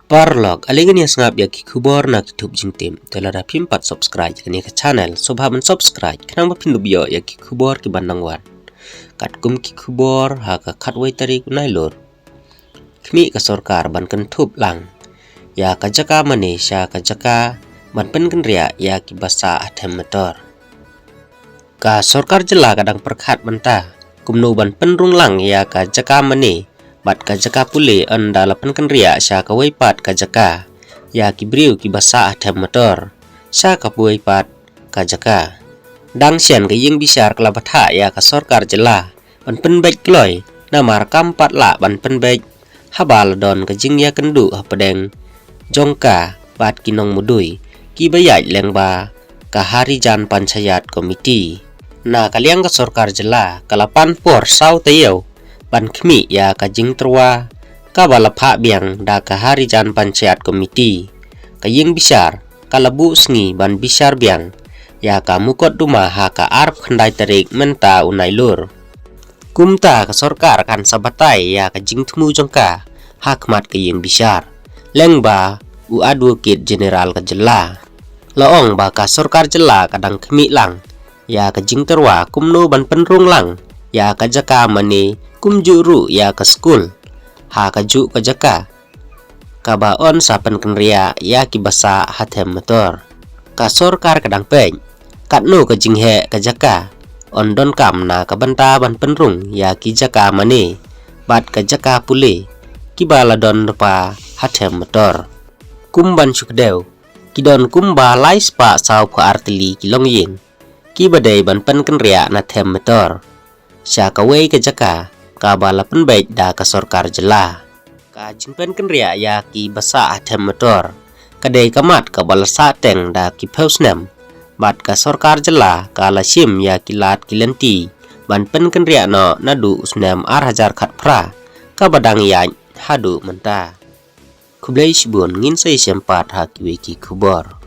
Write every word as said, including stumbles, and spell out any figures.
Paralok, ale ngin ïa sngap ïa ki khubor na ki thup jingtip. Te lada phim pat subscribe ïa kane ka channel, sngewbha ban subscribe khnang ba phin ïoh ïa ki khubor ki ban nang wan. Katkum ki khubor, ha ka khatwei tarik u Nailur, khmih ka sorkar ban kynthup lang ïa ka jaka mane sha ka jaka ban pynkynriah ïa ki basah ha them motor. Ka sorkar jylla ka dang pyrkhat mynta kumno ban pynrung lang ïa ka jaka mane bad ka jaka pule ynda la pynkynriah sha kawei pat ka jaka ïa ki briew ki basah ha them motor sha kawei pat ka jaka. Dang shen ka ïing bishar ka la bthah ïa ka sorkar jylla ban pynbeit kloi, namar kam pat lah ban pynbeit haba la don ka jingïakynduh hapdeng jong ka bad ki nongmudui kiba ïaid lyngba ka Harijan Panchayat Committee. Na ka liang ka sorkar jylla ka la pan por saw taïew ban khmih ïa ka jingtyrwa kaba la phah biang da ka Harijan Panchayat Committee. Ka ïing bishar ka la buh sngi ban bishar biang ïa ka mukotduma ha ka arphew khyndai tarik mynta u Nailur. Kumta ka sorkar kan sa batai ïa ka jingthmu jong ka ha khmat ka ïing bishar lyngba u Advocate General ka jylla. La ong ba ka sorkar jylla ka dang khmih lang ïa ka jingtyrwa kumno ban pynrung lang ïa ka jaka mane kumjuh ruh ïa ka skul ha kajuh ka jaka kaba yn sa pynkynriah ïa ki basah ha them motor. Ka sorkar ka dang peit katno ka jingheh ka jaka yn donkam na ka bynta ban pynrung ïa ki jaka mane bad ka jaka pule kiba la don lypa ha them motor. Kum ban shu kdew, ki don kumba lai spah saw phew ar tylli ki longïing kiba dei ban pynkynriah na them motor sha kawei ka jaka kaba la pynbeit da ka sorkar jylla. Ka jingpynkynriah ïa ki basah ha them motor ka dei ka mat kaba la sah teng da ki phew snem bad ka sorkar jylla ka la shim ïa ki lad ki lynti ban pynkynriah noh naduh u snem ar hajar khatphra kaba dang ïaid haduh mynta. Khublei shibun, ngin sa ïashem pat ha kiwei ki khubor.